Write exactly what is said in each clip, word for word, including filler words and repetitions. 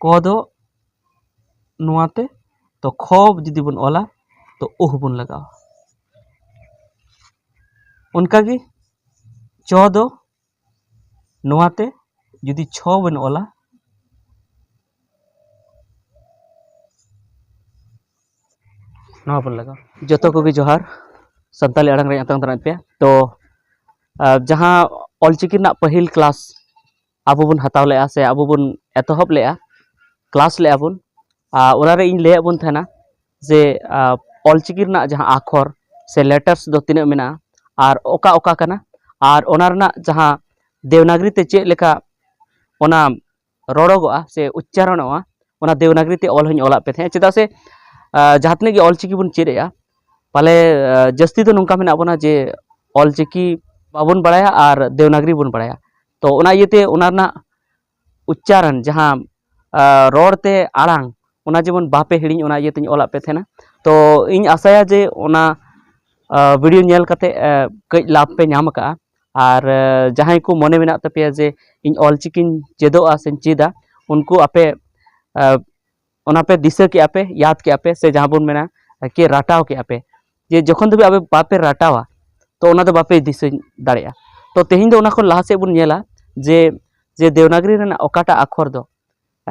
ᱯᱚ ᱫᱚ ᱱᱚᱣᱟᱛᱮ, ᱛᱚ ᱠᱷᱚ ᱡᱩᱫᱤ ᱵᱚᱱ ᱚᱞᱟ, ᱛᱚ ᱩᱦ ᱵᱚᱱ ᱞᱟᱜᱟᱣᱟ᱾ ᱚᱱᱠᱟᱜᱮ ᱪᱚ ᱫᱚ ᱱᱚᱣᱟᱛᱮ ᱡᱩᱫᱤ ᱪᱷᱚ ᱵᱚᱱ ᱚᱞᱟ, ᱱᱚᱣᱟ ᱵᱚᱱ ᱞᱟᱜᱟᱣᱟ᱾ ᱡᱚᱛᱚ ᱠᱚᱜᱮ ᱡᱚᱦᱟᱨ, ᱥᱟᱱᱛᱟᱲᱤ ᱟᱲᱟᱝ ᱨᱮ ᱟᱛᱟᱝ ᱫᱟᱨᱟᱢ ᱯᱮᱭᱟ᱾ ᱛᱚ ᱟᱨ ᱡᱟᱦᱟᱸ ᱚᱞᱪᱤᱠᱤ ᱨᱮᱱᱟᱜ ᱯᱟᱹᱦᱤᱞ ᱠᱞᱟᱥ ᱟᱵᱚ ᱵᱚᱱ ᱦᱟᱛᱟᱣ ᱞᱮᱜᱼᱟ ᱥᱮ ᱟᱵᱚ ᱵᱚᱱ ᱮᱛᱚᱦᱚᱵ ᱞᱮᱜᱼᱟ, ᱠᱞᱟᱥ ᱞᱮᱜᱼᱟ ᱵᱚᱱ, ᱟᱨ ᱚᱱᱟᱨᱮ ᱤᱧ ᱞᱟᱹᱭᱟᱫ ᱵᱚᱱ ᱛᱟᱦᱮᱱᱟ ᱡᱮ ᱟᱨ ᱚᱞᱪᱤᱠᱤ ᱨᱮᱱᱟᱜ ᱡᱟᱦᱟᱸ ᱟᱠᱷᱚᱨ ᱥᱮ ᱞᱮᱴᱟᱨᱥ ᱫᱚ ᱛᱤᱱᱟᱹᱜ ᱢᱮᱱᱟᱜᱼᱟ ᱟᱨ ᱚᱠᱟ ᱚᱠᱟ ᱠᱟᱱᱟ, ᱟᱨ ᱚᱱᱟ ᱨᱮᱱᱟᱜ ᱡᱟᱦᱟᱸ ᱫᱮᱣᱱᱟᱜᱽᱨᱤ ᱛᱮ ᱪᱮᱫ ᱞᱮᱠᱟ ᱚᱱᱟ ᱨᱚᱲᱚᱜᱚᱜᱼᱟ ᱥᱮ ᱩᱪᱪᱟᱨᱚᱱᱚᱜᱼᱟ, ᱚᱱᱟ ᱫᱮᱣᱱᱟᱜᱽᱨᱤ ᱛᱮ ᱚᱞ ᱦᱚᱧ ᱚᱞᱟᱫ ᱯᱮ ᱛᱟᱦᱮᱸᱫ᱾ ᱪᱮᱫᱟᱜ ᱥᱮ ᱟᱨ ᱡᱟᱦᱟᱸ ᱛᱤᱱᱟᱹᱜ ᱜᱮ ᱚᱞᱪᱤᱠᱤ ᱵᱚᱱ ᱪᱮᱫ ᱮᱜᱼᱟ, ᱯᱟᱞᱮ ᱟᱨ ᱡᱟᱹᱥᱛᱤ ᱫᱚ ᱱᱚᱝᱠᱟ ᱢᱮᱱᱟᱜ ᱵᱚᱱᱟ ᱡᱮ ᱚᱞᱪᱤᱠᱤ ᱵᱟᱵᱚᱱ ᱵᱟᱲᱟᱭᱟ ᱟᱨ ᱫᱮᱣᱱᱟᱜᱽᱨᱤ ᱵᱚᱱ ᱵᱟᱲᱟᱭᱟ᱾ ᱛᱚ ᱚᱱᱟ ᱤᱭᱟᱹᱛᱮ ᱚᱱᱟ ᱨᱮᱱᱟᱜ ᱩᱪᱪᱟᱨᱚᱱ, ᱡᱟᱦᱟᱸ ᱟᱨ ᱨᱚᱲ ᱛᱮ ᱟᱲᱟᱝ, ᱚᱱᱟ ᱡᱮᱢᱚᱱ ᱵᱟᱯᱮ ᱦᱤᱲᱤᱧ, ᱚᱱᱟ ᱤᱭᱟᱹᱛᱮᱧ ᱚᱞᱟᱫ ᱯᱮ ᱛᱟᱦᱮᱱᱟ᱾ ᱛᱚ ᱤᱧ ᱟᱥᱟᱭᱟ ᱡᱮ ᱚᱱᱟ ᱟᱨ ᱵᱷᱤᱰᱤᱭᱳ ᱧᱮᱞ ᱠᱟᱛᱮ ᱟᱨ ᱠᱟᱹᱡ ᱞᱟᱵᱷ ᱯᱮ ᱧᱟᱢ ᱟᱠᱟᱫᱼᱟ᱾ ᱟᱨ ᱟᱨ ᱡᱟᱦᱟᱸᱭ ᱠᱚ ᱢᱚᱱᱮ ᱢᱮᱱᱟᱜ ᱛᱟᱯᱮᱭᱟ ᱡᱮ ᱤᱧ ᱚᱞᱪᱤᱠᱤᱧ ᱪᱮᱫᱚᱜᱼᱟ ᱥᱮᱧ ᱪᱮᱫᱟ, ᱩᱱᱠᱩ ᱟᱯᱮ ᱟᱨ ᱚᱱᱟ ᱯᱮ ᱫᱤᱥᱟᱹ ᱠᱮᱜᱼᱟ ᱯᱮ, ᱭᱟᱫ ᱠᱮᱜᱼᱟ ᱯᱮ, ᱥᱮ ᱡᱟᱦᱟᱸ ᱵᱚᱱ ᱢᱮᱱᱟ ᱠᱤ ᱨᱟᱴᱟᱣ ᱠᱮᱜᱼᱟ ᱯᱮ, ᱡᱮ ᱡᱚᱠᱷᱚᱱ ᱫᱷᱟᱹᱵᱤᱡ ᱟᱯᱮ ᱵᱟᱯᱮ ᱨᱟᱴᱟᱣᱟ, ᱛᱚ ᱚᱱᱟ ᱫᱚ ᱵᱟᱯᱮ ᱫᱤᱥᱟᱹ ᱫᱟᱲᱮᱭᱟᱜᱼᱟ᱾ ᱛᱚ ᱛᱮᱦᱮᱧ ᱫᱚ ᱚᱱᱟ ᱠᱷᱚᱱ ᱞᱟᱦᱟ ᱥᱮᱫ ᱵᱚᱱ ᱧᱮᱞᱟ ᱡᱮ ᱡᱮ ᱫᱮᱣᱱᱟᱜᱽᱨᱤ ᱨᱮᱱᱟᱜ ᱚᱠᱟᱴᱟᱜ ᱟᱠᱷᱚᱨ ᱫᱚ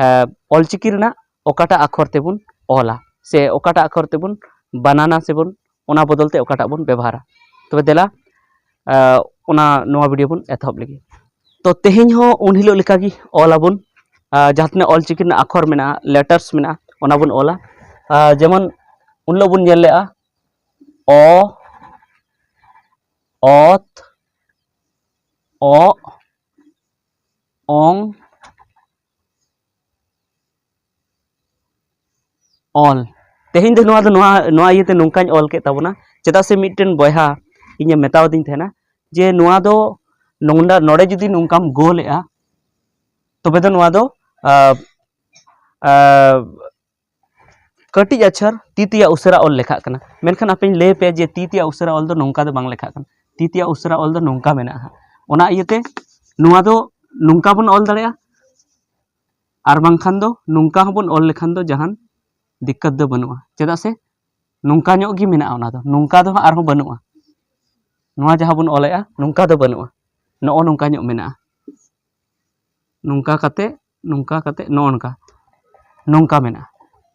ᱟᱨ ᱚᱞᱪᱤᱠᱤ ᱨᱮᱱᱟᱜ ᱚᱠᱟᱴᱟᱜ ᱟᱠᱷᱚᱨ ᱛᱮᱵᱚᱱ ᱚᱞᱟ ᱥᱮ ᱚᱠᱟᱴᱟᱜ ᱟᱠᱷᱚᱨ ᱛᱮᱵᱚᱱ ᱵᱟᱱᱟᱱᱟ ᱥᱮᱵᱚᱱ, ᱚᱱᱟ ᱵᱚᱫᱚᱞ ᱛᱮ ᱚᱠᱟᱴᱟᱜ ᱵᱚᱱ ᱵᱮᱵᱚᱦᱟᱨᱟ᱾ ᱛᱚᱵᱮ ᱫᱮᱞᱟ ᱟᱨ ᱚᱱᱟ ᱱᱚᱣᱟ ᱵᱷᱤᱰᱤᱭᱳ ᱵᱚᱱ ᱮᱛᱚᱦᱚᱵ ᱞᱮᱜᱮ᱾ ᱛᱚ ᱛᱮᱦᱮᱧ ᱦᱚᱸ ᱩᱱ ᱦᱤᱞᱳᱜ ᱞᱮᱠᱟᱜᱮ ᱚᱞ ᱟᱵᱚᱱ, ᱟᱨ ᱡᱟᱦᱟᱸ ᱛᱤᱱᱟᱹᱜ ᱚᱞᱪᱤᱠᱤ ᱨᱮᱱᱟᱜ ᱟᱠᱷᱚᱨ ᱢᱮᱱᱟᱜᱼᱟ, ᱞᱮᱴᱟᱨᱥ ᱢᱮᱱᱟᱜᱼᱟ, ᱚᱱᱟ ᱵᱚᱱ ᱚᱞᱟ᱾ ᱟᱨ ᱡᱮᱢᱚᱱ ᱩᱱ ᱦᱤᱞᱳᱜ ᱵᱚᱱ ᱧᱮᱞ ᱞᱮᱜᱼᱟ ᱚ, ᱚᱛ, ᱚᱜ, ᱚᱝ, ᱚᱞ᱾ ᱛᱮᱦᱮᱧ ᱫᱚ ᱱᱚᱣᱟ ᱫᱚ ᱱᱚᱣᱟ, ᱱᱚᱣᱟ ᱤᱭᱟᱹᱛᱮ ᱱᱚᱝᱠᱟᱧ ᱚᱞ ᱠᱮᱫ ᱛᱟᱵᱚᱱᱟ, ᱪᱮᱫᱟᱜ ᱥᱮ ᱢᱤᱫᱴᱮᱱ ᱵᱚᱭᱦᱟ ᱤᱧᱮ ᱢᱮᱛᱟᱣᱟᱫᱤᱧ ᱛᱟᱦᱮᱱᱟ ᱡᱮ ᱱᱚᱣᱟ ᱫᱚ ᱱᱚᱰᱮ, ᱱᱚᱰᱮ ᱡᱩᱫᱤ ᱱᱚᱝᱠᱟᱢ ᱜᱳᱞᱮᱜᱼᱟ, ᱛᱚᱵᱮ ᱫᱚ ᱱᱚᱣᱟ ᱫᱚ ᱟᱨ ᱟᱨ ᱠᱟᱹᱴᱤᱡ ᱟᱪᱷᱟᱨ ᱛᱤ ᱛᱮᱭᱟᱜ ᱩᱥᱟᱹᱨᱟ ᱚᱞ ᱞᱮᱠᱷᱟᱜ ᱠᱟᱱᱟ᱾ ᱢᱮᱱᱠᱷᱟᱱ ᱟᱯᱮᱧ ᱞᱟᱹᱭ ᱟᱯᱮᱭᱟ ᱡᱮ ᱛᱤ ᱛᱮᱭᱟᱜ ᱩᱥᱟᱹᱨᱟ ᱚᱞ ᱫᱚ ᱱᱚᱝᱠᱟ ᱫᱚ ᱵᱟᱝ ᱞᱮᱠᱷᱟᱜ ᱠᱟᱱᱟ, ᱛᱤ ᱛᱮᱭᱟᱜ ᱩᱥᱟᱹᱨᱟ ᱚᱞ ᱫᱚ ᱱᱚᱝᱠᱟ ᱢᱮᱱᱟᱜᱼᱟ ᱦᱟᱸᱜ᱾ ᱚᱱᱟ ᱤᱭᱟᱹᱛᱮ ᱱᱚᱣᱟ ᱫᱚ ᱱᱚᱝᱠᱟ ᱵᱚᱱ ᱚᱞ ᱫᱟᱲᱮᱭᱟᱜᱼᱟ, ᱟᱨ ᱵᱟᱝᱠᱷᱟᱱ ᱫᱚ ᱱᱚᱝᱠᱟ ᱦᱚᱸᱵᱚᱱ ᱚᱞ ᱞᱮᱠᱷᱟᱱ ᱫᱚ ᱡᱟᱦᱟᱱ ᱫᱤᱠᱠᱟᱛ ᱫᱚ ᱵᱟᱹᱱᱩᱜᱼᱟ᱾ ᱪᱮᱫᱟᱜ ᱥᱮ ᱱᱚᱝᱠᱟ ᱧᱚᱜ ᱜᱮ ᱢᱮᱱᱟᱜᱼᱟ, ᱚᱱᱟ ᱫᱚ, ᱱᱚᱝᱠᱟ ᱫᱚ ᱦᱟᱸᱜ ᱟᱨᱦᱚᱸ ᱵᱟᱹᱱᱩᱜᱼᱟ᱾ ᱱᱚᱣᱟ ᱡᱟᱦᱟᱸ ᱵᱚᱱ ᱚᱞᱮᱜᱼᱟ, ᱱᱚᱝᱠᱟ ᱫᱚ ᱵᱟᱹᱱᱩᱜᱼᱟ, ᱱᱚᱜᱼᱚ ᱱᱚᱝᱠᱟ ᱧᱚᱜ ᱢᱮᱱᱟᱜᱼᱟ᱾ ᱱᱚᱝᱠᱟ ᱠᱟᱛᱮ, ᱱᱚᱝᱠᱟ ᱠᱟᱛᱮ, ᱱᱚᱜᱼᱚ ᱱᱚᱝᱠᱟ, ᱱᱚᱝᱠᱟ ᱢᱮᱱᱟᱜᱼᱟ᱾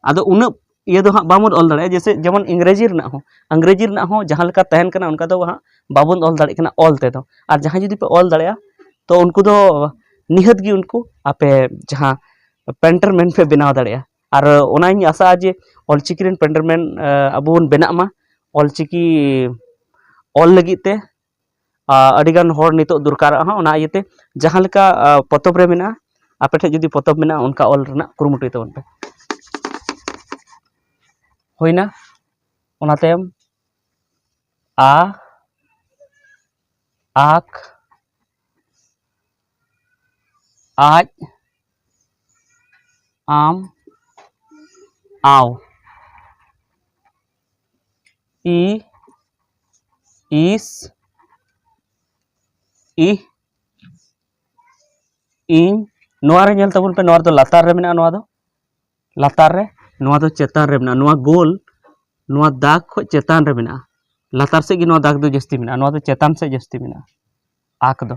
ᱟᱫᱚ ᱩᱱᱟᱹᱜ ᱤᱭᱟᱹ ᱫᱚ ᱦᱟᱸᱜ ᱵᱟᱵᱚᱱ ᱚᱞ ᱫᱟᱲᱮᱭᱟᱜᱼᱟ᱾ ᱡᱮᱭᱥᱮ ᱡᱮᱢᱚᱱ ᱤᱝᱨᱮᱡᱤ ᱨᱮᱱᱟᱜ ᱦᱚᱸ, ᱤᱝᱨᱮᱡᱤ ᱨᱮᱱᱟᱜ ᱦᱚᱸ ᱡᱟᱦᱟᱸ ᱞᱮᱠᱟ ᱛᱟᱦᱮᱱ ᱠᱟᱱᱟ, ᱚᱱᱠᱟ ᱫᱚ ᱦᱟᱸᱜ ᱵᱟᱵᱚᱱ ᱚᱞ ᱫᱟᱲᱮᱭᱟᱜ ᱠᱟᱱᱟ ᱚᱞ ᱛᱮᱫᱚ᱾ ᱟᱨ ᱡᱟᱦᱟᱸᱭ ᱡᱩᱫᱤ ᱯᱮ ᱚᱞ ᱫᱟᱲᱮᱭᱟᱜᱼᱟ, ᱛᱚ ᱩᱱᱠᱩ ᱫᱚ ᱱᱤᱦᱟᱹᱛ ᱜᱮ ᱩᱱᱠᱩ ᱟᱯᱮ ᱡᱟᱦᱟᱸ ᱯᱮᱱᱴᱟᱨ ᱢᱮᱱ ᱯᱮ ᱵᱮᱱᱟᱣ ᱫᱟᱲᱮᱭᱟᱜᱼᱟ᱾ ᱟᱨ ᱚᱱᱟᱧ ᱟᱥᱟᱜᱼᱟ ᱡᱮ ᱚᱞᱪᱤᱠᱤ ᱨᱮᱱ ᱯᱮᱱᱴᱟᱨ ᱢᱮᱱ, ᱟᱵᱚ ᱵᱚᱱ ᱵᱮᱱᱟᱜ ᱢᱟ᱾ ᱚᱞᱪᱤᱠᱤ ᱚᱞ ᱞᱟᱹᱜᱤᱫ ᱛᱮ, ᱟ, ᱟᱹᱰᱤᱜᱟᱱ ᱦᱚᱲ ᱱᱤᱛᱚᱜ ᱫᱚᱨᱠᱟᱨᱚᱜᱼᱟ ᱦᱟᱸᱜ᱾ ᱚᱱᱟ ᱤᱭᱟᱹᱛᱮ ᱡᱟᱦᱟᱸ ᱞᱮᱠᱟ, ᱟ, ᱯᱚᱛᱚᱵ ᱨᱮ ᱢᱮᱱᱟᱜᱼᱟ, ᱟᱯᱮ ᱴᱷᱮᱱ ᱡᱩᱫᱤ ᱯᱚᱛᱚᱵ ᱢᱮᱱᱟᱜᱼᱟ, ᱚᱱᱠᱟ ᱚᱞ ᱨᱮᱱᱟᱜ ᱠᱩᱨᱩᱢᱩᱴᱩᱭ ᱛᱟᱵᱚᱱ ᱯᱮ᱾ ᱦᱩᱭᱱᱟ, ᱚᱱᱟ ᱛᱟᱭᱚᱢ ᱟ, ᱟᱠ, ᱟᱡ, ᱟᱢ, ᱟᱣ, ᱤ, ᱤᱥ, ᱤᱦ, ᱤᱧ᱾ ᱱᱚᱣᱟ ᱨᱮ ᱧᱮᱞ ᱛᱟᱵᱚᱱ ᱯᱮ, ᱱᱚᱣᱟ ᱨᱮᱫᱚ ᱞᱟᱛᱟᱨ ᱨᱮ ᱢᱮᱱᱟᱜᱼᱟ, ᱱᱚᱣᱟ ᱫᱚ ᱞᱟᱛᱟᱨ ᱨᱮ, ᱱᱚᱣᱟ ᱫᱚ ᱪᱮᱛᱟᱱ ᱨᱮ ᱢᱮᱱᱟᱜᱼᱟ᱾ ᱱᱚᱣᱟ ᱜᱳᱞ, ᱱᱚᱣᱟ ᱫᱟᱜᱽ ᱠᱷᱚᱡ ᱪᱮᱛᱟᱱ ᱨᱮ ᱢᱮᱱᱟᱜᱼᱟ᱾ ᱞᱟᱛᱟᱨ ᱥᱮᱫ ᱜᱮ ᱱᱚᱣᱟ ᱫᱟᱜᱽ ᱫᱚ ᱡᱟᱹᱥᱛᱤ ᱢᱮᱱᱟᱜᱼᱟ, ᱱᱚᱣᱟ ᱫᱚ ᱪᱮᱛᱟᱱ ᱥᱮᱫ ᱡᱟᱹᱥᱛᱤ ᱢᱮᱱᱟᱜᱼᱟ ᱟᱠ ᱫᱚ᱾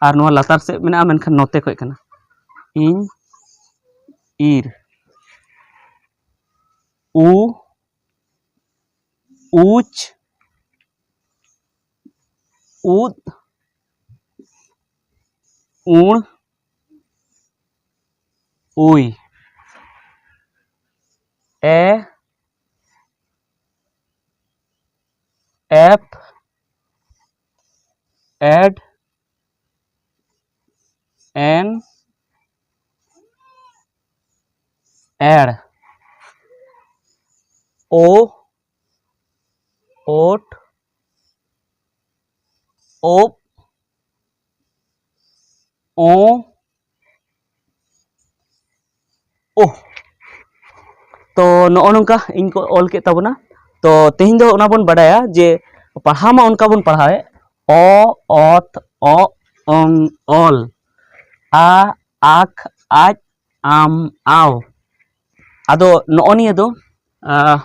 ᱟᱨ ᱱᱚᱣᱟ ᱞᱟᱛᱟᱨ ᱥᱮᱫ ᱢᱮᱱᱟᱜᱼᱟ, ᱢᱮᱱᱠᱷᱟᱱ ᱱᱚᱛᱮ ᱠᱷᱚᱡ ᱠᱟᱱᱟ᱾ ᱤᱧ, ᱤᱨ, ᱩ, ᱩᱪ, ᱩᱫ, ᱩᱬ, ᱩᱭ, ᱮ, ᱮᱯ, ᱮᱰ, ᱮᱱ, ᱮᱲ, ᱳ, ᱳᱴ, ᱳᱯ, ᱳ, ᱳ᱾ ᱛᱚ ᱱᱚᱜᱼᱚ ᱱᱚᱝᱠᱟ ᱤᱧ ᱠᱚ ᱚᱞ ᱠᱮᱫ ᱛᱟᱵᱚᱱᱟ᱾ ᱛᱚ ᱛᱮᱦᱮᱧ ᱫᱚ ᱚᱱᱟ ᱵᱚᱱ ᱵᱟᱰᱟᱭᱟ ᱡᱮ ᱯᱟᱲᱦᱟᱣ ᱢᱟ ᱚᱱᱠᱟ ᱵᱚᱱ ᱯᱟᱲᱦᱟᱣᱮᱫ, ᱚ, ᱚᱛ, ᱚ, ᱚᱝ, ᱚᱞ, ᱟ, ᱟᱠ, ᱟᱡ, ᱟᱢ, ᱟᱣ᱾ ᱟᱫᱚ ᱱᱚᱜᱼᱚ ᱱᱤᱭᱟᱹ ᱫᱚ, ᱟᱸ,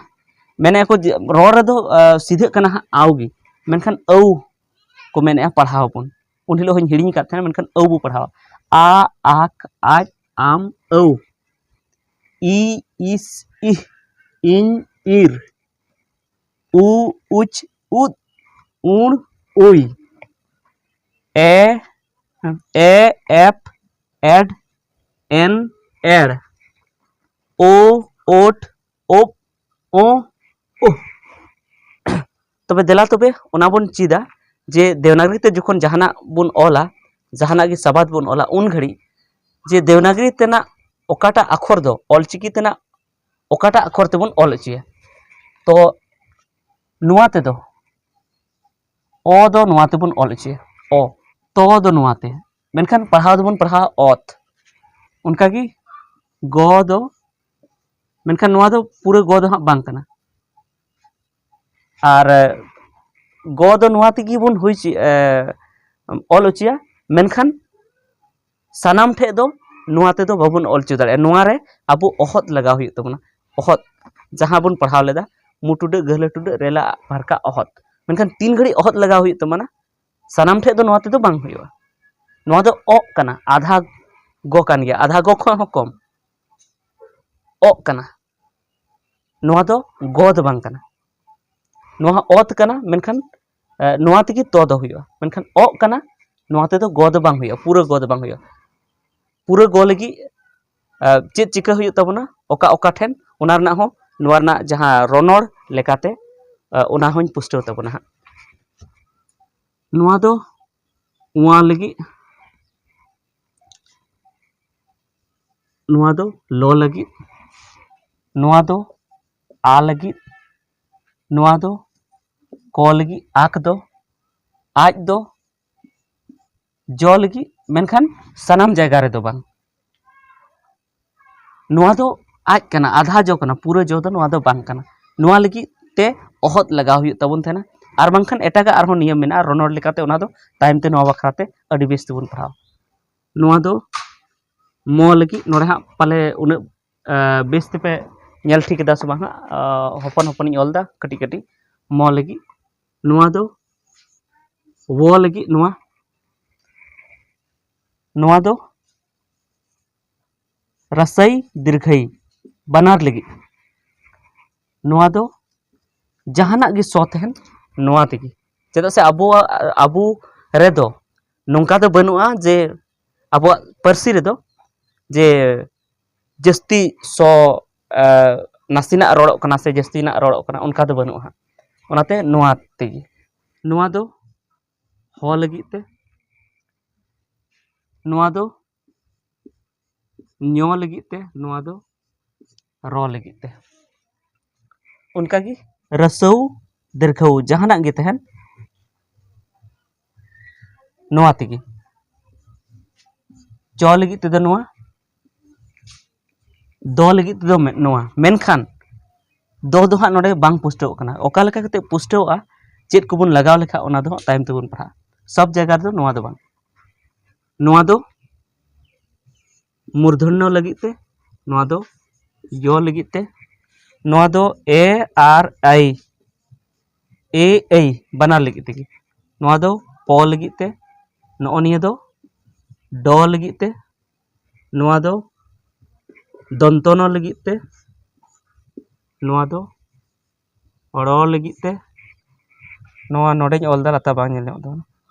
ᱢᱮᱱᱮᱫᱼᱟ ᱠᱚ ᱡᱮ ᱨᱚᱲ ᱨᱮᱫᱚ, ᱟᱸ, ᱥᱤᱫᱷᱟᱹᱜ ᱠᱟᱱᱟ ᱦᱟᱸᱜ ᱟᱣ ᱜᱮ, ᱢᱮᱱᱠᱷᱟᱱ ᱟᱹᱣ ᱠᱚ ᱢᱮᱱᱮᱫᱼᱟ ᱯᱟᱲᱦᱟᱣ ᱟᱵᱚᱱ᱾ ᱩᱱ ᱦᱤᱞᱳᱜ ᱦᱚᱧ ᱦᱤᱲᱤᱧ ᱟᱠᱟᱫ ᱛᱟᱦᱮᱱᱟ, ᱢᱮᱱᱠᱷᱟᱱ ᱟᱹᱣ ᱵᱚ ᱯᱟᱲᱦᱟᱣᱟ᱾ ᱟ, ᱟᱠ, ᱟᱡ, ᱟᱢ, ᱟᱹᱣ᱾ ᱤ, ᱤᱥ, ᱤᱦ, ᱤᱧ, ᱤᱨ᱾ ᱩ, ᱩᱪ, ᱩᱫ, ᱩᱬ, ᱩᱭ᱾ ᱮ, ᱮ, ᱮᱯ, ᱮᱰ, ᱮᱱ, ᱮᱲ᱾ ᱳ, ᱳᱴ, ᱳᱯ, ᱳ, ᱳᱦ᱾ ᱛᱚᱵᱮ ᱫᱮᱞᱟ ᱛᱚᱵᱮ ᱚᱱᱟ ᱵᱚᱱ ᱪᱮᱫᱟ ᱡᱮ ᱫᱮᱵᱽᱱᱟᱜᱚᱨᱤ ᱛᱮ ᱡᱚᱠᱷᱚᱱ ᱡᱟᱦᱟᱱᱟᱜ ᱵᱚᱱ ᱚᱞᱟ, ᱡᱟᱦᱟᱱᱟᱜ ᱜᱮ ᱥᱟᱵᱟᱫ ᱵᱚᱱ ᱚᱞᱟ, ᱩᱱ ᱜᱷᱟᱹᱲᱤᱡ ᱡᱮ ᱫᱮᱵᱽᱱᱟᱜᱚᱨᱤ ᱛᱮᱱᱟᱜ ᱚᱠᱟᱴᱟᱜ ᱟᱠᱷᱚᱨ ᱫᱚ ᱚᱞᱪᱤᱠᱤ ᱛᱮᱱᱟᱜ ᱚᱠᱟᱴᱟᱜ ᱟᱠᱷᱚᱨ ᱛᱮᱵᱚᱱ ᱚᱞ ᱦᱚᱪᱚᱭᱟ᱾ ᱛᱚ ᱱᱚᱣᱟ ᱛᱮᱫᱚ ᱚ ᱫᱚ ᱱᱚᱣᱟ ᱛᱮᱵᱚᱱ ᱚᱞ ᱦᱚᱪᱚᱭᱟ, ᱚ᱾ ᱛᱚ ᱫᱚ ᱱᱚᱣᱟ ᱛᱮ, ᱢᱮᱱᱠᱷᱟᱱ ᱯᱟᱲᱦᱟᱣ ᱫᱚᱵᱚᱱ ᱯᱟᱲᱦᱟᱣᱟ ᱚᱛ᱾ ᱚᱱᱠᱟᱜᱮ ᱜᱚ ᱫᱚ, ᱢᱮᱱᱠᱷᱟᱱ ᱱᱚᱣᱟ ᱫᱚ ᱯᱩᱨᱟᱹ ᱜᱚ ᱫᱚ ᱦᱟᱸᱜ ᱵᱟᱝ ᱠᱟᱱᱟ᱾ ᱟᱨ ᱜᱚ ᱫᱚ ᱱᱚᱣᱟ ᱛᱮᱜᱮ ᱵᱚᱱ ᱦᱩᱭ ᱦᱚᱪᱚᱭ-, ᱮ, ᱚᱞ ᱦᱚᱪᱚᱭᱟ, ᱢᱮᱱᱠᱷᱟᱱ ᱥᱟᱱᱟᱢ ᱴᱷᱮᱡ ᱫᱚ ᱱᱚᱣᱟ ᱛᱮᱫᱚ ᱵᱟᱵᱚᱱ ᱚᱞ ᱦᱚᱪᱚ ᱫᱟᱲᱮᱭᱟᱜᱼᱟ᱾ ᱱᱚᱣᱟ ᱨᱮ ᱟᱵᱚ ᱚᱦᱚᱫ ᱞᱟᱜᱟᱣ ᱦᱩᱭᱩᱜ ᱛᱟᱵᱚᱱᱟ᱾ ᱚᱦᱚᱫ, ᱡᱟᱦᱟᱸ ᱵᱚᱱ ᱯᱟᱲᱦᱟᱣ ᱞᱮᱫᱟ, ᱢᱩ ᱴᱩᱰᱟᱹᱜ, ᱜᱟᱹᱦᱞᱟᱹ ᱴᱩᱰᱟᱹᱜ, ᱨᱮᱞᱟ ᱟᱜ ᱯᱷᱟᱨᱠᱟ, ᱚᱦᱚᱫ᱾ ᱢᱮᱱᱠᱷᱟᱱ ᱛᱤᱱ ᱜᱷᱟᱹᱲᱤᱡ ᱚᱦᱚᱫ ᱞᱟᱜᱟᱣ ᱦᱩᱭᱩᱜ ᱛᱟᱵᱚᱱᱟ, ᱥᱟᱱᱟᱢ ᱴᱷᱮᱡ ᱫᱚ ᱱᱚᱣᱟ ᱛᱮᱫᱚ ᱵᱟᱝ ᱦᱩᱭᱩᱜᱼᱟ᱾ ᱱᱚᱣᱟ ᱫᱚ ᱚᱜ ᱠᱟᱱᱟ, ᱟᱫᱷᱟ ᱜᱚ ᱠᱟᱱ ᱜᱮᱭᱟ, ᱟᱫᱷᱟ ᱜᱚ ᱠᱷᱚᱱ ᱦᱚᱸ ᱠᱚᱢ᱾ ᱚᱜ ᱠᱟᱱᱟ, ᱱᱚᱣᱟ ᱫᱚ ᱜᱚ ᱫᱚ ᱵᱟᱝ ᱠᱟᱱᱟ, ᱱᱚᱣᱟ ᱦᱚᱸ ᱚᱛ ᱠᱟᱱᱟ, ᱢᱮᱱᱠᱷᱟᱱ, ᱮ, ᱱᱚᱣᱟ ᱛᱮᱜᱮ ᱛᱚ ᱫᱚ ᱦᱩᱭᱩᱜᱼᱟ, ᱢᱮᱱᱠᱷᱟᱱ ᱚᱜ ᱠᱟᱱᱟ, ᱱᱚᱣᱟ ᱛᱮᱫᱚ ᱜᱚ ᱫᱚ ᱵᱟᱝ ᱦᱩᱭᱩᱜᱼᱟ, ᱯᱩᱨᱟᱹ ᱜᱚ ᱫᱚ ᱵᱟᱝ ᱦᱩᱭᱩᱜᱼᱟ᱾ ᱯᱩᱨᱟᱹ ᱜᱚ ᱞᱟᱹᱜᱤᱫ, ᱮ, ᱪᱮᱫ ᱪᱤᱠᱟᱹ ᱦᱩᱭᱩᱜ ᱛᱟᱵᱚᱱᱟ, ᱚᱠᱟ ᱚᱠᱟ ᱴᱷᱮᱱ, ᱚᱱᱟ ᱨᱮᱱᱟᱜ ᱦᱚᱸ, ᱱᱚᱣᱟ ᱨᱮᱱᱟᱜ ᱡᱟᱦᱟᱸ ᱨᱚᱱᱚᱲ ᱞᱮᱠᱟᱛᱮ, ᱮ, ᱚᱱᱟ ᱦᱚᱸᱧ ᱯᱩᱥᱴᱟᱹᱣ ᱛᱟᱵᱚᱱᱟ ᱦᱟᱸᱜ᱾ ᱱᱚᱣᱟ ᱫᱚ ᱩᱣᱟ ᱞᱟᱹᱜᱤᱫ, ᱱᱚᱣᱟ ᱫᱚ ᱞᱚ ᱞᱟᱹᱜᱤᱫ, ᱱᱚᱣᱟ ᱫᱚ ᱟ ᱞᱟᱹᱜᱤᱫ, ᱱᱚᱣᱟ ᱫᱚ ᱠᱚ ᱞᱟᱹᱜᱤᱫ, ᱟᱠ ᱫᱚ, ᱟᱡ ᱫᱚ, ᱡᱚ ᱞᱟᱹᱜᱤᱫ, ᱢᱮᱱᱠᱷᱟᱱ ᱥᱟᱱᱟᱢ ᱡᱟᱭᱜᱟ ᱨᱮᱫᱚ ᱵᱟᱝ᱾ ᱱᱚᱣᱟ ᱫᱚ ᱟᱡ ᱠᱟᱱᱟ, ᱟᱫᱷᱟ ᱡᱚ ᱠᱟᱱᱟ, ᱯᱩᱨᱟᱹ ᱡᱚ ᱫᱚ ᱱᱚᱣᱟ ᱫᱚ ᱵᱟᱝ ᱠᱟᱱᱟ᱾ ᱱᱚᱣᱟ ᱞᱟᱹᱜᱤᱫ ᱛᱮ ᱚᱦᱚᱫ ᱞᱟᱜᱟᱣ ᱦᱩᱭᱩᱜ ᱛᱟᱵᱚᱱ ᱛᱟᱦᱮᱱᱟ, ᱟᱨ ᱵᱟᱝᱠᱷᱟᱱ ᱮᱴᱟᱜᱟᱜ ᱟᱨᱦᱚᱸ ᱱᱤᱭᱚᱢ ᱢᱮᱱᱟᱜᱼᱟ ᱨᱚᱱᱚᱲ ᱞᱮᱠᱟᱛᱮ, ᱚᱱᱟ ᱫᱚ ᱛᱟᱭᱚᱢ ᱛᱮ ᱱᱚᱣᱟ ᱵᱟᱠᱷᱨᱟ ᱛᱮ ᱟᱹᱰᱤ ᱵᱮᱥ ᱛᱮᱵᱚᱱ ᱯᱟᱲᱦᱟᱣᱟ᱾ ᱱᱚᱣᱟ ᱫᱚ ᱢᱚ ᱞᱟᱹᱜᱤᱫ ᱱᱚᱰᱮ ᱦᱟᱸᱜ ᱯᱟᱞᱮ ᱩᱱᱟᱹᱜ ᱵᱮᱥ ᱛᱮᱯᱮ ᱧᱮᱞ ᱴᱷᱤᱠ ᱮᱫᱟ ᱥᱮ ᱵᱟᱝ ᱦᱟᱸᱜ᱾ ᱦᱚᱯᱚᱱ ᱦᱚᱯᱚᱱᱤᱧ ᱚᱞ ᱮᱫᱟ ᱠᱟᱹᱴᱤᱡ ᱠᱟᱹᱴᱤᱡ᱾ ᱢᱚ ᱞᱟᱹᱜᱤᱫ ᱱᱚᱣᱟ ᱫᱚ, ᱣᱚ ᱞᱟᱹᱜᱤᱫ ᱱᱚᱣᱟ, ᱱᱚᱣᱟ ᱫᱚ ᱨᱟᱥᱟᱭ ᱫᱤᱨᱜᱷᱟᱭ ᱵᱟᱱᱟᱨ ᱞᱟᱹᱜᱤᱫ᱾ ᱱᱚᱣᱟ ᱫᱚ ᱡᱟᱦᱟᱱᱟᱜ ᱜᱮ ᱥᱚ ᱛᱟᱦᱮᱱ, ᱱᱚᱣᱟ ᱛᱮᱜᱮ᱾ ᱪᱮᱫᱟᱜ ᱥᱮ ᱟᱵᱚᱣᱟᱜ, ᱟᱵᱚ ᱨᱮᱫᱚ ᱱᱚᱝᱠᱟ ᱫᱚ ᱵᱟᱹᱱᱩᱜᱼᱟ ᱡᱮ ᱟᱵᱚᱣᱟᱜ ᱯᱟᱹᱨᱥᱤ ᱨᱮᱫᱚ ᱡᱮ ᱡᱟᱹᱥᱛᱤ ᱥᱚ, ᱱᱟᱥᱮᱱᱟᱜ ᱨᱚᱲᱚᱜ ᱠᱟᱱᱟ ᱥᱮ ᱡᱟᱹᱥᱛᱤᱱᱟᱜ ᱨᱚᱲᱚᱜ ᱠᱟᱱᱟ, ᱚᱱᱠᱟ ᱫᱚ ᱵᱟᱹᱱᱩᱜᱼᱟ ᱦᱟᱸᱜ᱾ ᱚᱱᱟᱛᱮ ᱱᱚᱣᱟ ᱛᱮᱜᱮ, ᱱᱚᱣᱟ ᱫᱚ ᱦᱚ ᱞᱟᱹᱜᱤᱫ ᱛᱮ, ᱱᱚᱣᱟ ᱫᱚ ᱧᱚ ᱞᱟᱹᱜᱤᱫ ᱛᱮ, ᱱᱚᱣᱟ ᱫᱚ ᱨᱚ ᱞᱟᱹᱜᱤᱫ ᱛᱮ᱾ ᱚᱱᱠᱟᱜᱮ ᱨᱟᱹᱥᱟᱹᱣ ᱫᱤᱨᱜᱷᱟᱹᱣ ᱡᱟᱦᱟᱱᱟᱜ ᱜᱮ ᱛᱟᱦᱮᱱ, ᱱᱚᱣᱟ ᱛᱮᱜᱮ᱾ ᱪᱚ ᱞᱟᱹᱜᱤᱫ ᱛᱮᱫᱚ ᱱᱚᱣᱟ, ᱫᱚ ᱞᱟᱹᱜᱤᱫ ᱛᱮᱫᱚ ᱢᱮ-, ᱱᱚᱣᱟ᱾ ᱢᱮᱱᱠᱷᱟᱱ ᱫᱚ ᱫᱚ ᱦᱟᱸᱜ ᱱᱚᱰᱮ ᱵᱟᱝ ᱯᱩᱥᱴᱟᱹᱣᱚᱜ ᱠᱟᱱᱟ᱾ ᱚᱠᱟ ᱞᱮᱠᱟ ᱠᱟᱛᱮ ᱯᱩᱥᱴᱟᱹᱣᱚᱜᱼᱟ, ᱪᱮᱫ ᱠᱚᱵᱚᱱ ᱞᱟᱜᱟᱣ ᱞᱮᱠᱷᱟᱱ, ᱚᱱᱟ ᱫᱚ ᱦᱟᱸᱜ ᱛᱟᱭᱚᱢ ᱛᱮᱵᱚᱱ ᱯᱟᱲᱦᱟᱜᱼᱟ᱾ ᱥᱚᱵ ᱡᱟᱭᱜᱟ ᱨᱮᱫᱚ ᱱᱚᱣᱟ ᱫᱚ ᱵᱟᱝ᱾ ᱱᱚᱣᱟ ᱫᱚ ᱢᱩᱨᱫᱷᱚᱱᱱᱚ ᱞᱟᱹᱜᱤᱫ ᱛᱮ, ᱱᱚᱣᱟ ᱫᱚ ᱭᱚ ᱞᱟᱹᱜᱤᱫ ᱛᱮ, ᱱᱚᱣᱟ ᱫᱚ ᱮ ᱟᱨ ᱟᱭ, ᱮ ᱟᱭ ᱵᱟᱱᱟᱨ ᱞᱟᱹᱜᱤᱫ ᱛᱮᱜᱮ᱾ ᱱᱚᱣᱟ ᱫᱚ ᱯᱚ ᱞᱟᱹᱜᱤᱫ ᱛᱮ, ᱱᱚᱜᱼᱚ ᱱᱤᱭᱟᱹ ᱫᱚ ᱰᱚ ᱞᱟᱹᱜᱤᱫ ᱛᱮ, ᱱᱚᱣᱟ ᱫᱚ ᱫᱚᱱᱛᱚᱱᱚ ᱞᱟᱹᱜᱤᱫ ᱛᱮ, ᱱᱚᱣᱟ ᱫᱚ ᱨᱚ ᱞᱟᱹᱜᱤᱫ ᱛᱮ, ᱱᱚᱣᱟ ᱱᱚᱰᱮᱧ ᱚᱞ ᱮᱫᱟ, ᱞᱟᱛᱟᱨ ᱵᱟᱝ ᱧᱮᱞ ᱧᱟᱢᱚᱜ ᱛᱟᱵᱚᱱᱟ᱾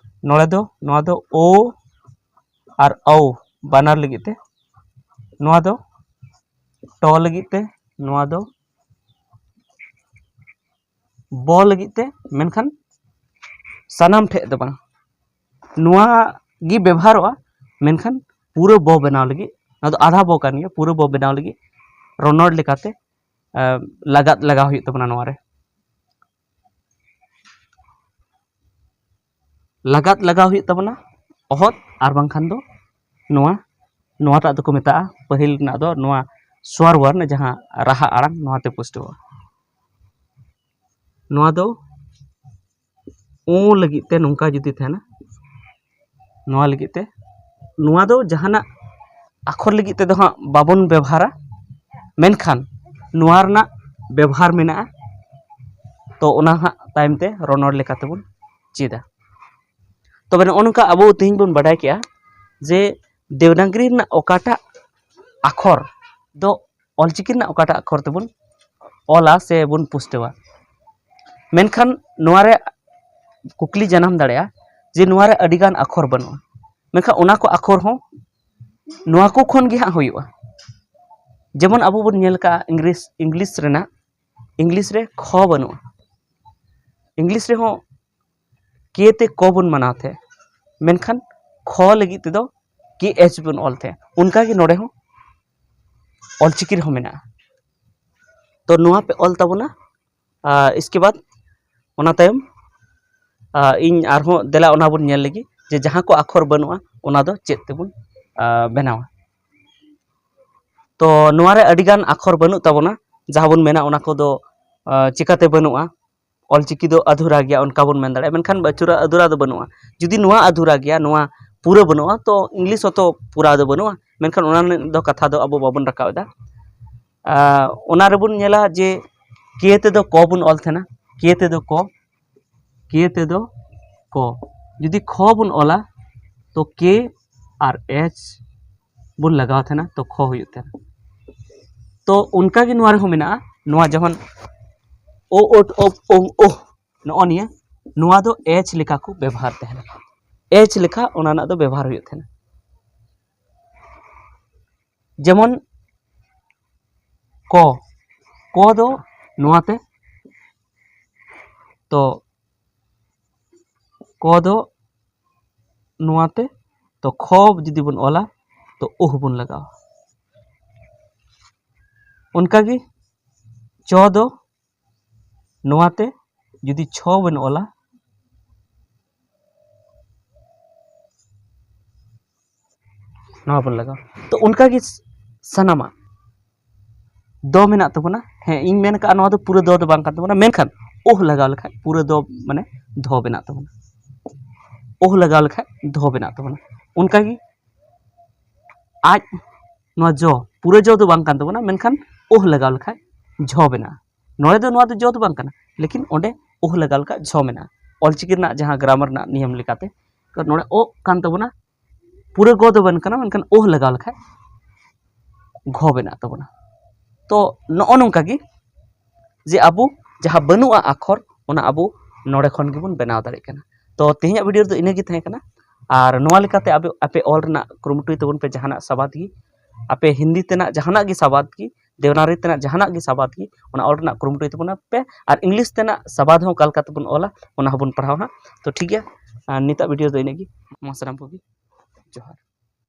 ᱱᱚᱰᱮ ᱫᱚ, ᱱᱚᱣᱟ ᱫᱚ ᱳ ᱟᱨ ᱚᱣ ᱵᱟᱱᱟᱨ ᱞᱟᱹᱜᱤᱫ ᱛᱮ, ᱱᱚᱣᱟ ᱫᱚ ᱴᱚ ᱞᱟᱹᱜᱤᱫ ᱛᱮ, ᱱᱚᱣᱟ ᱫᱚ ᱵᱚ ᱞᱟᱹᱜᱤᱫ ᱛᱮ, ᱢᱮᱱᱠᱷᱟᱱ ᱥᱟᱱᱟᱢ ᱴᱷᱮᱡ ᱫᱚ ᱵᱟᱝ, ᱱᱚᱣᱟ ᱜᱮ ᱵᱮᱵᱚᱦᱟᱨᱚᱜᱼᱟ, ᱢᱮᱱᱠᱷᱟᱱ ᱯᱩᱨᱟᱹ ᱵᱚ ᱵᱮᱱᱟᱣ ᱞᱟᱹᱜᱤᱫ, ᱱᱚᱣᱟ ᱫᱚ ᱟᱫᱷᱟ ᱵᱚ ᱠᱟᱱ ᱜᱮᱭᱟ, ᱯᱩᱨᱟᱹ ᱵᱚ ᱵᱮᱱᱟᱣ ᱞᱟᱹᱜᱤᱫ ᱨᱚᱱᱚᱲ ᱞᱮᱠᱟᱛᱮ, ᱮ, ᱞᱟᱜᱟᱫ ᱞᱟᱜᱟᱣ ᱦᱩᱭᱩᱜ ᱛᱟᱵᱚᱱᱟ ᱱᱚᱣᱟ ᱨᱮ᱾ ᱞᱟᱜᱟᱫ ᱞᱟᱜᱟᱣ ᱦᱩᱭᱩᱜ ᱛᱟᱵᱚᱱᱟ, ᱚᱦᱚᱫ ᱟᱨ ᱵᱟᱝᱠᱷᱟᱱ ᱫᱚ ᱱᱚᱣᱟ, ᱱᱚᱣᱟᱴᱟᱜ ᱫᱚᱠᱚ ᱢᱮᱛᱟᱜᱼᱟ, ᱯᱟᱹᱦᱤᱞ ᱨᱮᱱᱟᱜ ᱫᱚ ᱱᱚᱣᱟ ᱥᱣᱟᱨ ᱵᱚᱨᱱ, ᱡᱟᱦᱟᱸ ᱨᱟᱦᱟ ᱟᱲᱟᱝ, ᱱᱚᱣᱟᱛᱮ ᱯᱩᱥᱴᱟᱹᱣᱟ᱾ ᱱᱚᱣᱟ ᱫᱚ ᱳ ᱞᱟᱹᱜᱤᱫ ᱛᱮ ᱱᱚᱝᱠᱟ ᱡᱩᱫᱤ ᱛᱟᱦᱮᱱᱟ, ᱱᱚᱣᱟ ᱞᱟᱹᱜᱤᱫ ᱛᱮ, ᱱᱚᱣᱟ ᱫᱚ ᱡᱟᱦᱟᱱᱟᱜ ᱟᱠᱷᱚᱨ ᱞᱟᱹᱜᱤᱫ ᱛᱮᱫᱚ ᱦᱟᱸᱜ ᱵᱟᱵᱚᱱ ᱵᱮᱵᱚᱦᱟᱨᱟ, ᱢᱮᱱᱠᱷᱟᱱ ᱱᱚᱣᱟ ᱨᱮᱱᱟᱜ ᱵᱮᱵᱚᱦᱟᱨ ᱢᱮᱱᱟᱜᱼᱟ᱾ ᱛᱚ ᱚᱱᱟ ᱦᱟᱸᱜ ᱛᱟᱭᱚᱢ ᱛᱮ ᱨᱚᱱᱚᱲ ᱞᱮᱠᱟ ᱛᱮᱵᱚᱱ ᱪᱮᱫᱟ᱾ ᱛᱚᱵᱮ ᱱᱚᱜᱼᱚ ᱱᱚᱝᱠᱟ ᱟᱵᱚ ᱛᱮᱦᱮᱧ ᱵᱚᱱ ᱵᱟᱰᱟᱭ ᱠᱮᱜᱼᱟ ᱡᱮ ᱫᱮᱵᱽᱱᱟᱜᱽᱨᱤ ᱨᱮᱱᱟᱜ ᱚᱠᱟᱴᱟᱜ ᱟᱠᱷᱚᱨ ᱫᱚ ᱚᱞᱪᱤᱠᱤ ᱨᱮᱱᱟᱜ ᱚᱠᱟᱴᱟᱜ ᱟᱠᱷᱚᱨ ᱛᱮᱵᱚᱱ ᱚᱞᱟ ᱥᱮ ᱵᱚᱱ ᱯᱩᱥᱴᱟᱹᱣᱟ᱾ ᱢᱮᱱᱠᱷᱟᱱ ᱱᱚᱣᱟ ᱨᱮ ᱠᱩᱠᱞᱤ ᱡᱟᱱᱟᱢ ᱫᱟᱲᱮᱭᱟᱜᱼᱟ ᱡᱮ ᱱᱚᱣᱟ ᱨᱮ ᱟᱹᱰᱤᱜᱟᱱ ᱟᱠᱷᱚᱨ ᱵᱟᱹᱱᱩᱜᱼᱟ, ᱢᱮᱱᱠᱷᱟᱱ ᱚᱱᱟ ᱠᱚ ᱟᱠᱷᱚᱨ ᱦᱚᱸ ᱱᱚᱣᱟ ᱠᱚ ᱠᱷᱚᱱ ᱜᱮ ᱦᱟᱸᱜ ᱦᱩᱭᱩᱜᱼᱟ᱾ ᱡᱮᱢᱚᱱ ᱟᱵᱚ ᱵᱚᱱ ᱧᱮᱞ ᱠᱟᱜᱼᱟ ᱤᱝᱞᱤᱥ, ᱤᱝᱞᱤᱥ ᱨᱮᱱᱟᱜ, ᱤᱝᱞᱤᱥ ᱨᱮ ᱠᱷᱚ ᱵᱟᱹᱱᱩᱜᱼᱟ᱾ ᱤᱝᱞᱤᱥ ᱨᱮᱦᱚᱸ ᱠᱮ ᱛᱮ ᱠᱚ ᱵᱚᱱ ᱢᱟᱱᱟᱣ ᱛᱟᱦᱮᱸᱫ, ᱢᱮᱱᱠᱷᱟᱱ ᱠᱷᱚ ᱞᱟᱹᱜᱤᱫ ᱛᱮᱫᱚ ᱠᱮ ᱮᱪ ᱵᱚᱱ ᱚᱞ ᱛᱟᱦᱮᱸᱫ᱾ ᱚᱱᱠᱟᱜᱮ ᱱᱚᱰᱮ ᱦᱚᱸ ᱚᱞᱪᱤᱠᱤ ᱨᱮᱦᱚᱸ ᱢᱮᱱᱟᱜᱼᱟ᱾ ᱛᱚ ᱱᱚᱣᱟ ᱯᱮ ᱚᱞ ᱛᱟᱵᱚᱱᱟ᱾ ᱟᱨ ᱤᱥᱠᱮ ᱵᱟᱫ ᱚᱱᱟ ᱛᱟᱭᱚᱢ ᱟᱨ ᱤᱧ ᱟᱨᱦᱚᱸ ᱫᱮᱞᱟ ᱚᱱᱟ ᱵᱚᱱ ᱧᱮᱞ ᱞᱮᱜᱮ ᱡᱮ ᱡᱟᱦᱟᱸ ᱠᱚ ᱟᱠᱷᱚᱨ ᱵᱟᱹᱱᱩᱜᱼᱟ ᱚᱱᱟ ᱫᱚ ᱪᱮᱫ ᱛᱮᱵᱚᱱ ᱟᱨ ᱵᱮᱱᱟᱣᱟ᱾ ᱛᱚ ᱱᱚᱣᱟ ᱨᱮ ᱟᱹᱰᱤᱜᱟᱱ ᱟᱠᱷᱚᱨ ᱵᱟᱹᱱᱩᱜ ᱛᱟᱵᱚᱱᱟ, ᱡᱟᱦᱟᱸ ᱵᱚᱱ ᱢᱮᱱᱟ ᱚᱱᱟ ᱠᱚᱫᱚ ᱟᱨ ᱪᱤᱠᱟᱹᱛᱮ ᱵᱟᱹᱱᱩᱜᱼᱟ? ᱚᱞᱪᱤᱠᱤ ᱫᱚ ᱟᱫᱷᱩᱨᱟ ᱜᱮᱭᱟ ᱚᱱᱠᱟ ᱵᱚᱱ ᱢᱮᱱ ᱫᱟᱲᱮᱭᱟᱜᱼᱟ, ᱢᱮᱱᱠᱷᱟᱱ ᱟᱹᱪᱩᱨᱟ ᱟᱫᱷᱩᱨᱟ ᱫᱚ ᱵᱟᱹᱱᱩᱜᱼᱟ᱾ ᱡᱩᱫᱤ ᱱᱚᱣᱟ ᱟᱫᱷᱩᱨᱟ ᱜᱮᱭᱟ, ᱱᱚᱣᱟ ᱯᱩᱨᱟᱹ ᱵᱟᱹᱱᱩᱜᱼᱟ, ᱛᱚ ᱤᱝᱞᱤᱥ ᱦᱚᱸᱛᱚ ᱯᱩᱨᱟ ᱫᱚ ᱵᱟᱹᱱᱩᱜᱼᱟ, ᱢᱮᱱᱠᱷᱟᱱ ᱚᱱᱟ ᱨᱮᱱᱟᱜ ᱫᱚ ᱠᱟᱛᱷᱟ ᱫᱚ ᱟᱵᱚ ᱵᱟᱵᱚᱱ ᱨᱟᱠᱟᱵ ᱮᱫᱟ᱾ ᱟᱨ ᱚᱱᱟ ᱨᱮᱵᱚᱱ ᱧᱮᱞᱟ ᱡᱮ ᱠᱮ ᱛᱮᱫᱚ ᱠᱚ ᱵᱚᱱ ᱚᱞ ᱛᱟᱦᱮᱱᱟ, ᱠᱮ ᱛᱮᱫᱚ ᱠᱚ, ᱠᱮ ᱛᱮᱫᱚ ᱠᱚ᱾ ᱡᱩᱫᱤ ᱠᱷᱚ ᱵᱚᱱ ᱚᱞᱟ ᱛᱚ ᱠᱮ ᱟᱨ ᱮᱪ ᱵᱚᱱ ᱞᱟᱜᱟᱣ ᱛᱟᱦᱮᱱᱟ ᱛᱚ ᱠᱷᱚ ᱦᱩᱭᱩᱜ ᱛᱟᱦᱮᱱᱟ᱾ ᱛᱚ ᱚᱱᱠᱟᱜᱮ ᱱᱚᱣᱟ ᱨᱮᱦᱚᱸ ᱢᱮᱱᱟᱜᱼᱟ, ᱱᱚᱣᱟ ᱡᱮᱢᱚᱱ ᱳ ᱳ ᱳ ᱳ ᱳ, ᱱᱚᱜᱼᱚ ᱱᱤᱭᱟᱹ, ᱱᱚᱣᱟ ᱫᱚ ᱮᱪ ᱞᱮᱠᱟ ᱠᱚ ᱵᱮᱵᱚᱦᱟᱨ ᱛᱟᱦᱮᱱᱟ, ᱮᱪ ᱞᱮᱠᱟ ᱚᱱᱟ ᱨᱮᱱᱟᱜ ᱫᱚ ᱵᱮᱵᱚᱦᱟᱨ ᱦᱩᱭᱩᱜ ᱛᱟᱦᱮᱱᱟ᱾ ᱡᱮᱢᱚᱱ ᱠᱚ, ᱠᱚ ᱫᱚ ᱱᱚᱣᱟᱛᱮ, ᱛᱚ ᱠᱚ ᱫᱚ ᱱᱚᱣᱟᱛᱮ, ᱛᱚ ᱠᱷᱚ ᱡᱩᱫᱤ ᱵᱚᱱ ᱚᱞᱟ ᱛᱚ ᱳᱦ ᱵᱚᱱ ᱞᱟᱜᱟᱣᱟ᱾ ᱚᱱᱠᱟᱜᱮ ᱪᱚ ᱫᱚ ᱱᱚᱣᱟᱛᱮ ᱡᱩᱫᱤ ᱪᱷᱚ ᱵᱚᱱ ᱚᱞᱟ, ᱱᱚᱣᱟ ᱵᱚᱱ ᱞᱟᱜᱟᱣᱟ᱾ ᱛᱚ ᱚᱱᱠᱟᱜᱮ ᱥᱟᱱᱟᱢᱟᱜ ᱫᱚ ᱢᱮᱱᱟᱜ ᱛᱟᱵᱚᱱᱟ᱾ ᱦᱮᱸ, ᱤᱧ ᱢᱮᱱ ᱠᱟᱜᱼᱟ ᱱᱚᱣᱟ ᱫᱚ ᱯᱩᱨᱟᱹ ᱫᱚ ᱫᱚ ᱵᱟᱝ ᱠᱟᱱ ᱛᱟᱵᱚᱱᱟ, ᱢᱮᱱᱠᱷᱟᱱ ᱳᱦ ᱞᱟᱜᱟᱣ ᱞᱮᱠᱷᱟᱡ ᱯᱩᱨᱟᱹ ᱫᱚ ᱢᱟᱱᱮ ᱫᱷᱚ ᱵᱮᱱᱟᱜ ᱛᱟᱵᱚᱱᱟ, ᱳᱦ ᱞᱟᱜᱟᱣ ᱞᱮᱠᱷᱟᱡ ᱫᱷᱚ ᱵᱮᱱᱟᱜ ᱛᱟᱵᱚᱱᱟ᱾ ᱚᱱᱠᱟᱜᱮ ᱟᱡ ᱱᱚᱣᱟ ᱡᱚ, ᱯᱩᱨᱟᱹ ᱡᱚ ᱫᱚ ᱵᱟᱝ ᱠᱟᱱ ᱛᱟᱵᱚᱱᱟ, ᱢᱮᱱᱠᱷᱟᱱ ᱳᱦ ᱞᱟᱜᱟᱣ ᱞᱮᱠᱷᱟᱡ ᱡᱷᱚ ᱵᱮᱱᱟᱜᱼᱟ᱾ ᱱᱚᱰᱮ ᱫᱚ ᱱᱚᱣᱟ ᱫᱚ ᱡᱚ ᱫᱚ ᱵᱟᱝ ᱠᱟᱱᱟ, ᱞᱮᱠᱤᱱ ᱚᱸᱰᱮ ᱳᱦ ᱞᱟᱜᱟᱣ ᱞᱮᱠᱷᱟᱡ ᱡᱷᱚ ᱢᱮᱱᱟᱜᱼᱟ᱾ ᱚᱞᱪᱤᱠᱤ ᱨᱮᱱᱟᱜ ᱡᱟᱦᱟᱸ ᱜᱨᱟᱢᱟᱨ ᱨᱮᱱᱟᱜ ᱱᱤᱭᱚᱢ ᱞᱮᱠᱟᱛᱮ, ᱛᱚ ᱱᱚᱰᱮ ᱳᱜ ᱠᱟᱱ ᱛᱟᱵᱚᱱᱟ, ᱯᱩᱨᱟᱹ ᱜᱚ ᱫᱚ ᱵᱟᱝ ᱠᱟᱱᱟ, ᱢᱮᱱᱠᱷᱟᱱ ᱳᱦ ᱞᱟᱜᱟᱣ ᱞᱮᱠᱷᱟᱡ ᱜᱷᱚ ᱵᱮᱱᱟᱜ ᱛᱟᱵᱚᱱᱟ᱾ ᱛᱚ ᱱᱚᱜᱼᱚ ᱱᱚᱝᱠᱟ ᱜᱮ ᱡᱮ ᱟᱵᱚ ᱡᱟᱦᱟᱸ ᱵᱟᱹᱱᱩᱜᱼᱟ ᱟᱠᱷᱚᱨ, ᱚᱱᱟ ᱟᱵᱚ ᱱᱚᱰᱮ ᱠᱷᱚᱱ ᱜᱮᱵᱚᱱ ᱵᱮᱱᱟᱣ ᱫᱟᱲᱮᱭᱟᱜ ᱠᱟᱱᱟ᱾ ᱛᱚ ᱛᱮᱦᱮᱧᱟᱜ ᱵᱷᱤᱰᱤᱭᱳ ᱨᱮᱫᱚ ᱤᱱᱟᱹᱜᱮ ᱛᱟᱦᱮᱸ ᱠᱟᱱᱟ᱾ ᱟᱨ ᱱᱚᱣᱟ ᱞᱮᱠᱟᱛᱮ ᱟᱯᱮ, ᱟᱯᱮ ᱚᱞ ᱨᱮᱱᱟᱜ ᱠᱩᱨᱩᱢᱩᱴᱩᱭ ᱛᱟᱵᱚᱱ ᱯᱮ, ᱡᱟᱦᱟᱱᱟᱜ ᱥᱟᱵᱟᱫ ᱜᱮ, ᱟᱯᱮ ᱦᱤᱱᱫᱤ ᱛᱮᱱᱟᱜ ᱡᱟᱦᱟᱱᱟᱜ ᱜᱮ ᱥᱟᱵᱟᱫ ᱜᱮ, ᱫᱮᱵᱽᱱᱟᱜᱨᱤ ᱛᱮᱱᱟᱜ ᱡᱟᱦᱟᱱᱟᱜ ᱜᱮ ᱥᱟᱵᱟᱫ ᱜᱮ, ᱚᱱᱟ ᱚᱞ ᱨᱮᱱᱟᱜ ᱠᱩᱨᱩᱢᱩᱴᱩᱭ ᱛᱟᱵᱚᱱᱟ ᱯᱮ᱾ ᱟᱨ ᱤᱝᱞᱤᱥ ᱛᱮᱱᱟᱜ ᱥᱟᱵᱟᱫ ᱦᱚᱸ ᱚᱠᱟ ᱞᱮᱠᱟ ᱛᱮᱵᱚᱱ ᱚᱞᱟ, ᱚᱱᱟ ᱦᱚᱸᱵᱚᱱ ᱯᱟᱲᱦᱟᱣᱟ ᱦᱟᱸᱜ᱾ ᱛᱚ ᱴᱷᱤᱠ ᱜᱮᱭᱟ, ᱟᱨ ᱱᱤᱛᱟᱜ ᱵᱷᱤᱰᱤᱭᱳ ᱫᱚ ᱤᱱᱟᱹᱜ ᱜᱮ᱾ ᱢᱟ ᱥᱟᱱᱟᱢ ᱠᱚᱜᱮ ᱡᱚᱦᱟᱨ᱾